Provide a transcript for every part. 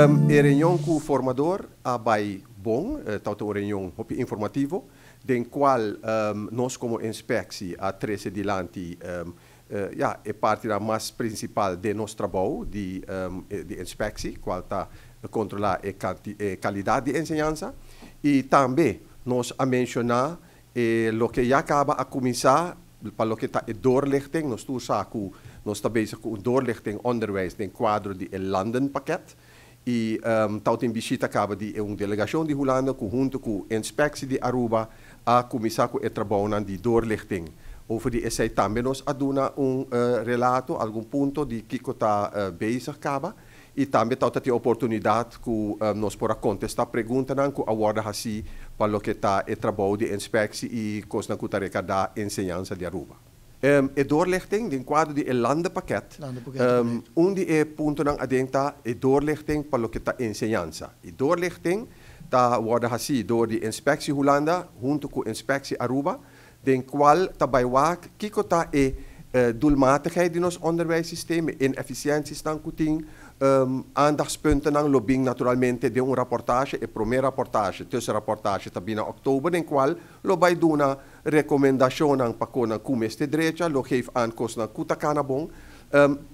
E reunion ku formador a bai bon, tabata un reunion hopi informativo, den kual nos komo inspektie a trese dilanti ja, e partinan mas prinsipal den nos trabou di inspektie, kual ta kontrolá e kalidat di enseñansa. I tambe nos a menshoná loke ya kaba a kuminsá pa loke ta e doorlichting. Nos tur sa ku nos ta bezig ku un doorlichting onderwijs den kuadro di e landenpakket. I tabatin bishita kaba di un delegashon di Hulanda ku huntu ku Inspectie di Aruba a kuminsá ku e trabounan di doorlichting. Over di esei tambe nos a duna un relato, algun punto di kiko ta bezig kaba. I tambe tabata tin oportunidat ku nos por a kontestá preguntanan ku a wòrdu hasí pa loke ta e trabou di inspektie i kosnan ku ta rekardá enseñansa di Aruba. E doorlichting den kuadro di e landenpakket, un di e puntonan aden ta e doorlichting pa loke ta enseñansa. E doorlichting ta wòrdu hasí dor di Inspectie Hulanda huntu ku Inspectie Aruba, den kual ta bai wak kiko ta e doelmatigheid di nos onderwijssysteem, e inefficiëntiesnan ku tin, aandachtspuntennan lo bin naturalmente den un raportage, e promé raportage, tussenrapportage ta bin na òktober, den kual lo bai duna rekomendashonnan pa konan ku mester drecha, lo geef aan kosnan ku ta kana bon.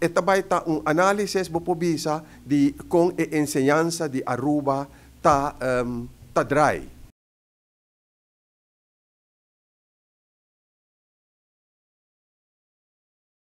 E ta bai ta un análisis, bo por bisa, di kon e enseñansa di Aruba ta draai.